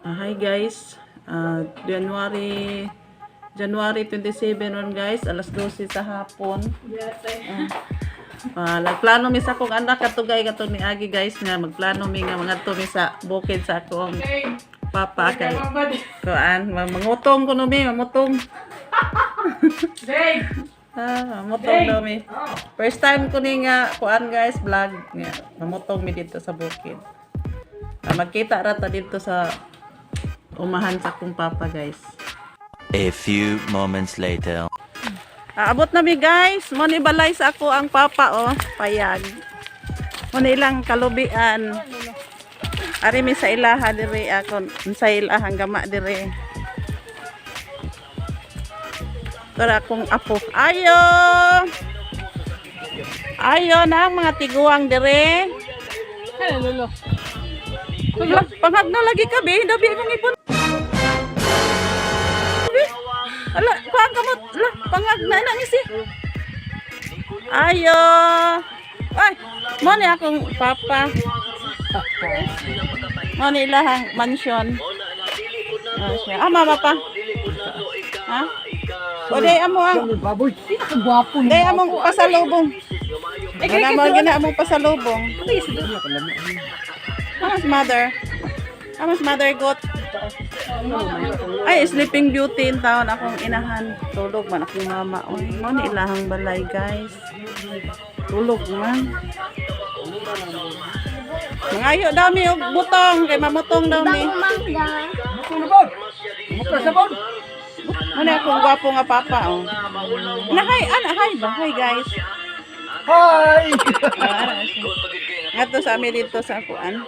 Hi guys. January 27 ron guys, alas 12 sa hapon. Nagplano mi sa akong anak katugay kato ni Agi guys nga magplano mi nga mangadto mi sa bukid sa akong papa kay kuan mangutong kuno mi, mamutong. Mamutong daw mi. First time ko ni nga kuan guys, vlog nga mamutong mi dito sa bukid. Magkita ra ta dito sa umahan sa akong papa guys. A few moments later. Aabot na mi guys. Mo ni balay sa ako ang papa oh, payag. Mo ni ilang kalubian. Ari mi sa ilaha diri ako sa ilahang gama diri. Tara akong apo. Ayo. Ayo na ang mga tiguang diri. Hello, lolo. Hala, pangag na lagi ka be, dabi imong ipon. Be. Ala, kuan ka mo. Ala, pangag na nang isi. Ayo. Ay, mo ni akong papa. Mo ni ilahang mansion. Ah, siya. Ah, mama pa. Ha? O day amo ang Baboy. Pinakagwapo day among pasalubong. Wala mo gina among pasalubong. Amas mother. Amas mother got. Ay, Sleeping Beauty in town akong inahan. Tulog man akong mama. Oy, mo ni ilahang balay, guys. Tulog man. Mangayo daw mi og butong kay mamutong daw mi. Mo ni akong gwapo nga papa oh. Na hi, ana hi ba? Hi guys. Hi! Ngadto sa amin dito sa kuan.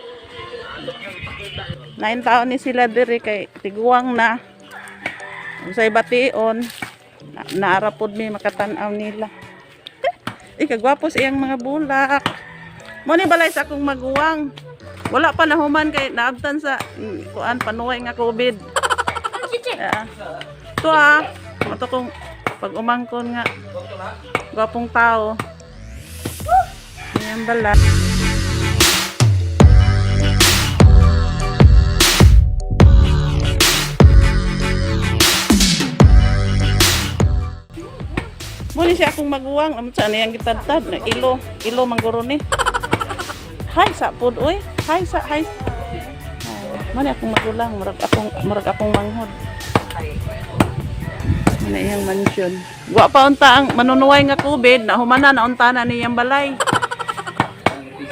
9 taon ni sila diri kay tiguang na. Unsay bation na, naara pod mi makatan-aw nila. Eh, kagwapo sa iyang mga bulak. Mo ni balay sa akong maguwang. Wala pa nahuman kay naabtan sa kuan panuway nga COVID. Yeah. To ah, ato kong pag umangkon nga gwapong tao. Ayan bala. Muna siya akong maguwang. Amo sa aniyang gitadtad. Na ilo. Ilo mangguro ni. Hi sa pod oy. Hi sa hi. Muna akong magulang. Murag akong manghod. Muna iyang mansyon. Wa pa unta ang manunuway nga COVID. Nahumana na unta na niyang balay.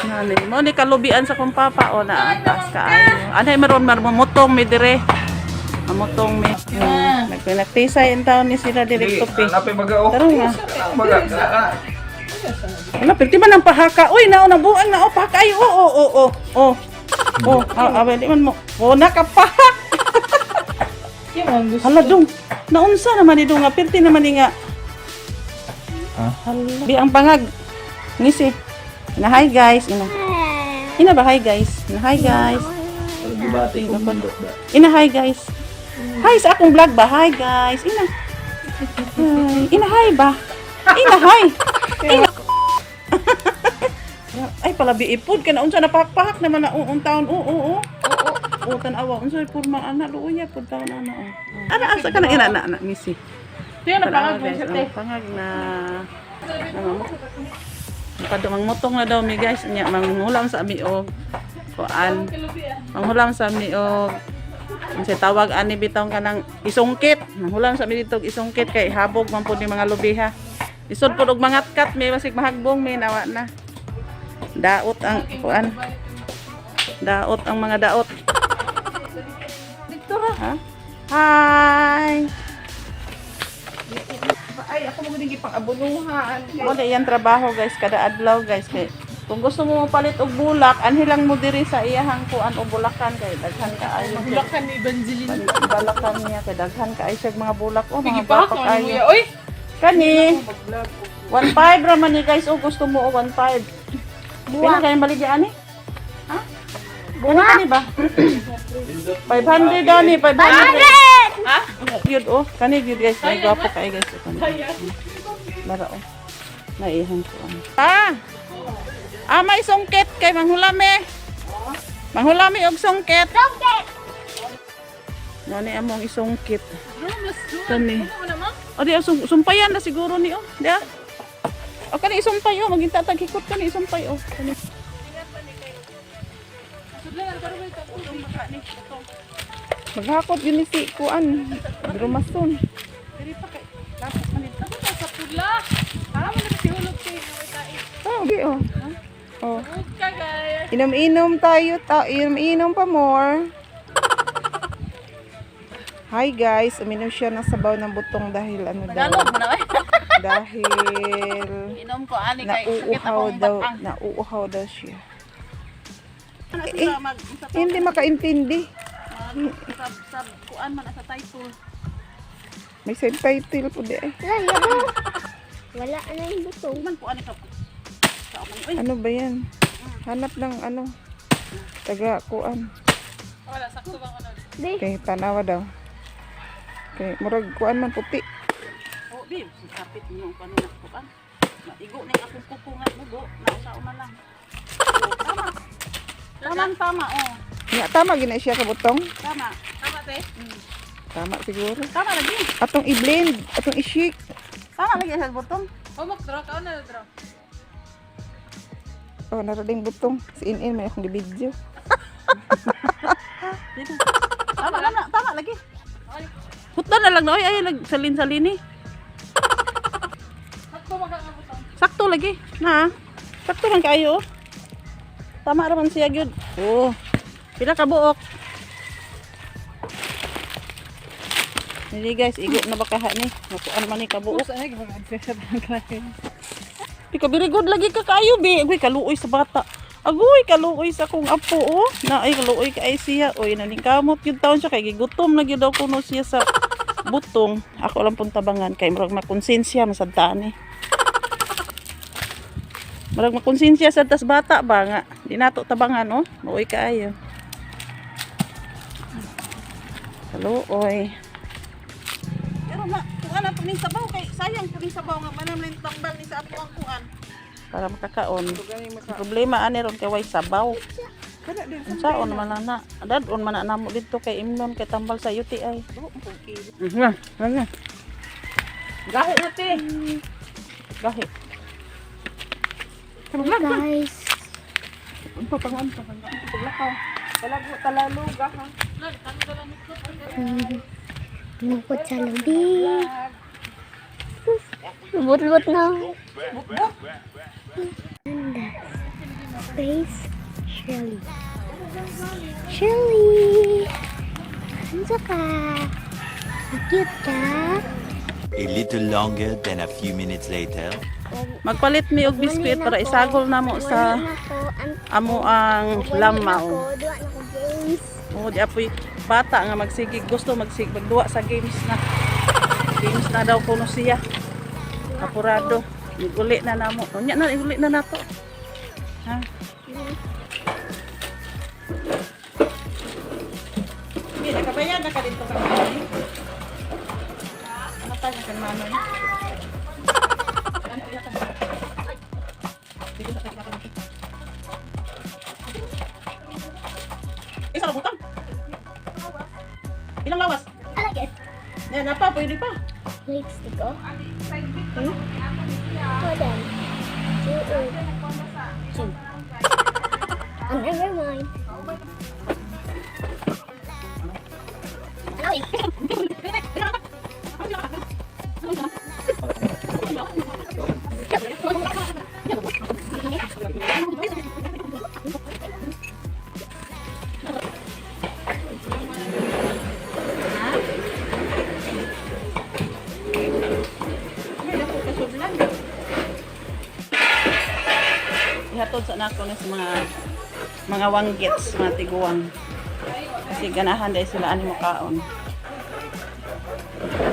Nani, mo ni kalubian sa kong papa o na taas kaayo. Anay meron mamutong mi dire. Mamutong mi. Nagpinagtisay in taon ni sila direk topi. Hanapin baga oh. Tara nga. Baga. Wala, pero di man ang pahaka. Uy, nao nang buang na oh, pahaka. Ay, oo, oo, oo, oo. Oh, ah, ah, di man mo. Oh, nakapahak. Yung gusto. Hala dong. Naunsa naman ni dong nga pirti naman ni nga. Ha? Hala. Bi ang pangag. Ngisi. Ina hi guys, ina. Ina ba hi guys? Ina hi guys. Ina hi guys. Hi sa akong vlog ba? Hi guys. Ina. Hi. Ina hi ba? Ina hi. Ina. Ay pala ipod ka na unsa na pahak naman na uong taon. Oo oo. Oo tan-awa unsa porma ana luoya pud taon ana oh. Ana asa ka na ina ana ana misi. Tiyan na Tanawa, pangag mo guys, siya, ang te. pangag na Mangmutong na daw mi guys nya manghulam sa ami og kuan. Manghulam sa ami og unsay tawag ani bitaw kanang isungkit. Manghulam sa ami dito og isungkit kay habog man pud ni mga lubiha. Isod pud og mangatkat mi basig mahagbong mi nawa na. Daot ang kuan. Daot ang mga daot. Dito ra. Ha? Hi. Ay, ako mo din pang abunuhan. Wala yan trabaho guys kada adlaw guys kay kung gusto mo palit og bulak anhi lang mo diri sa iyahang kuan og bulakan kay daghan kaayo. Bulakan ni Evangeline. Balakan niya kay daghan kaayo siya mga bulak oh Bigi mga pa bapak ako ano ayo. ya. Oy. Kani 1.5 ra man ni guys oh gusto mo og 1.5. Pila kayong baligya ani? Ha? Buwa ni ba? 500 daw ni 500. Ha? Cute oh. Kani gyud guys, ay gwapo kay guys. Lara oh. Naihan ko ano. Ah! Ah, may sungkit kay manghulame. Manghulame og sungkit. Sungkit. Mao ni among isungkit. Kani. O di sumpayan na siguro ni oh. Di ah. O kani isumpay oh, maginta tag hikot kani isumpay oh. Kani. Maghakot yun ni si Kuan. Drumason. Diri pa kay lapos man dito. Sa pula. Para mo na si hulog kay Oh, okay, oh. Oh. ka guys. Inom-inom tayo, inom-inom pa more. Hi guys, uminom siya ng sabaw ng butong dahil ano daw. Tagalog mo na oy. Dahil Inom ko ani kay sakit nauuhaw akong daw, batang. nauuhaw daw siya. Ano Eh, sila mag sa Hindi makaintindi. sab sab kuan man sa title. May subtitle po di eh. Wala, yabo. Wala na yung butong. Man kuan ka. Sa man oy. Ano ba yan? Hanap ng ano? Taga kuan. Wala, sakto bang ano? Be, Okay, tanawa daw. Okay, murag kuan man puti. Oh, bi, kapit niyo kanu na kuan. Maigo ni akong kuko nga bugo, nausa man lang. Oh, tama. Tama tama oh. Nga tama gina siya ka butong. Tama. Tama te? Tama siguro. Tama lagi. Atong i-blend, atong i-shake. Tama lagi sa butong. Oh, mag-draw ka na draw. Oh, naraling butong. Si In-In may akong gibidyo. Dito. Tama tama, tama lagi. Hutdan na lang na oy ay lag salin-salin ni. Sakto magkakabutong. Sakto lagi. Na. Sakto man kaayo. oh. Tama ra man siya gyud. Oh. Pila ka buok? Hindi guys, igo na ba kaha ni? Makuan man ni kabuok. Di ka very good lagi ka kaayo bi. Agoy kaluoy sa bata. Agoy kaluoy sa akong apo oh. Na ay kaluoy kay siya. Oy naningkamot gyud taon siya kay gigutom na gyud daw kuno siya sa butong. Ako lang pong tabangan kay murag makonsensya masad ni. Murag makonsensya sa tas bata ba nga. Di nato tabangan oh. Maoy kaayo. Kaluoy. Pero ma, kuan na ning sabaw kay sayang puning sabaw nga manam lang tambal ni sa ato ang kuan. Para makakaon. Ang problema ani ron kay way sabaw. Unsaon man na na. Dadon man na namo didto kay Imnon kay tambal sa UTI. Mhm. Na. Gahi na te. Gahi. Guys. Talago, talaluga ha. Lungkot sa labi. Lubot-lubot na. Face Shirley. Shirley! Ano ka? Ang cute ka? A little longer than a few minutes later. Magpalit mi og biskwit para isagol namo sa Wala na ko. amo ang Wala na lamaw. ko. Duwa na ko games. Oo, di apoy bata nga magsigig gusto magsig magduwa sa games na. Games na daw kuno siya. Apurado. Iguli na namo. Unya na iguli na nato. Ha? Hindi, nakabayan na ka dito ka Manoy. Ano tayo kan Manoy? Isa lang butang. Ilang lawas? I like it. Yan, na pa, pwede pa. Lipstick, oh. Hmm? Hold on. Two, oh. Two. Oh, never mind. Ay! Ihatod sa nako na sa mga wanggits, mga tiguang. Kasi ganahan dahil sila ani mukaon.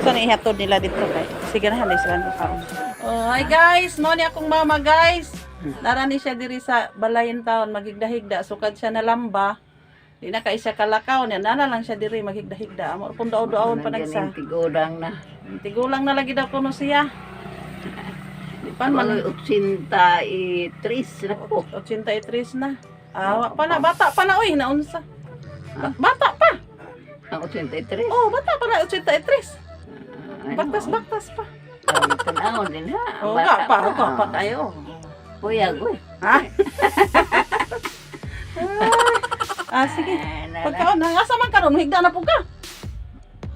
Sana ihatod nila dito kay. Kasi ganahan dahil sila ani mukaon. Oh, hi guys, mo ni akong mama guys. Nara ni siya diri sa Balayan town maghigda-higda sukad siya nalamba. Di na kay siya kalakaw niya, nana lang siya diri maghigda-higda. Amo pun daw-daon pa nagsa. Tigulang na. Tigulang na lagi daw kuno siya. Di pa man Mga 83 na po. 83 na. Ah, wa pa na bata pa na oy, naunsa. Bata pa. Ang 83. Oh, bata pa na 83. Baktas-baktas pa. Tanaw din ha. Oh, Bata pa, pa, pa kayo. Puyag, uy. Ha? Ah, sige. Pagkaon, asa man karon higda na pud ka.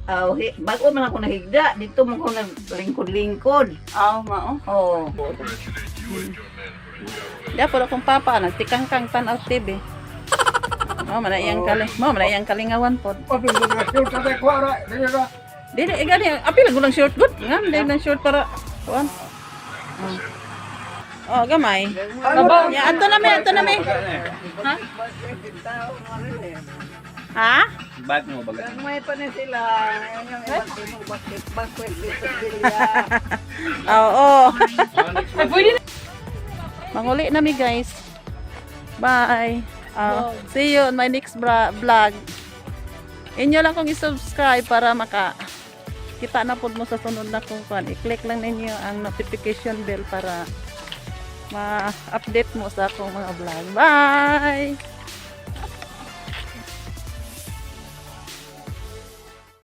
Aw, bago man ako nahigda, dito man ko naglingkod-lingkod. Aw, mao. Oh. Di po akong papa nagtikangkang tan-aw TV. Mao man iyang kalingawan pod. Dili eh, gani apil gulang short good. Ngam dili lang short para kuan. Oh. Oh, gamay. Ya, ato na mi, ato na mi. Ha? Ha? Ba't mo baga? May pa na sila. Yung ibang timog, bakit banquet dito sila. Oo. Ay, pwede na. Manguli na mi, guys. Bye. See you on my next vlog. Inyo lang kong i-subscribe para maka kita na pod mo sa sunod na kung kuan. I-click lang ninyo ang notification bell para ma-update mo sa akong mga vlog. Bye!